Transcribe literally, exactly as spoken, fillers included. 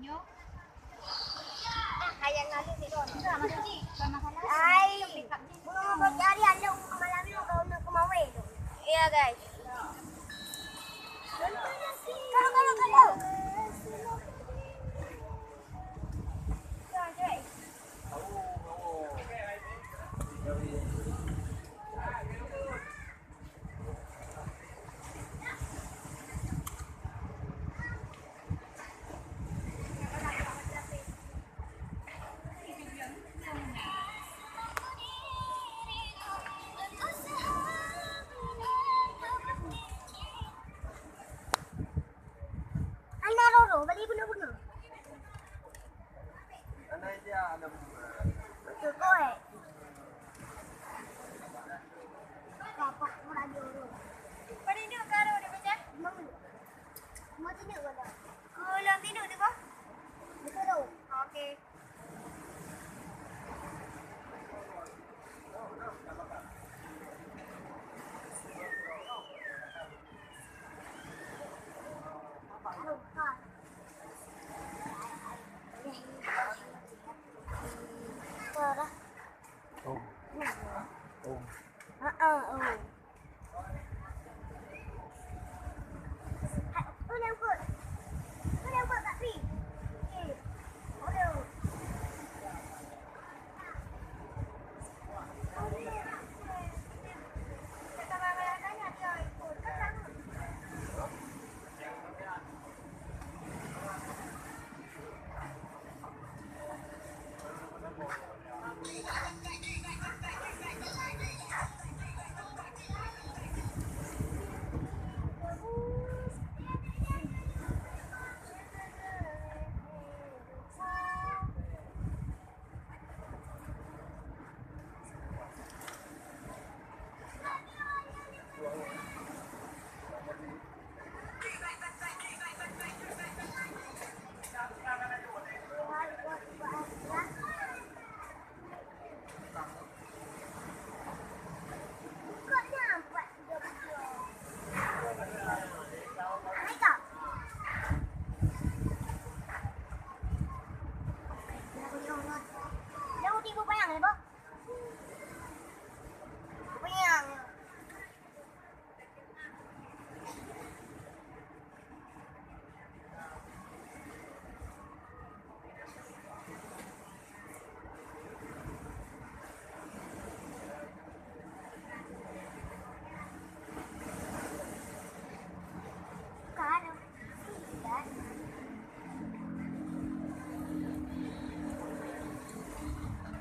Hai, bunga-bunga jari ada malam ni kalau nak kemawin. Iya, guys. Kalau, kalau, kalau. Ana roro, balik beuna-beuna. Betul, koi. Bapak merajuk tu. Pada ni karo dia baca? Mau. Mau tengok mana? Oh, lom tengok tu, Bang. Betul tu. Okey.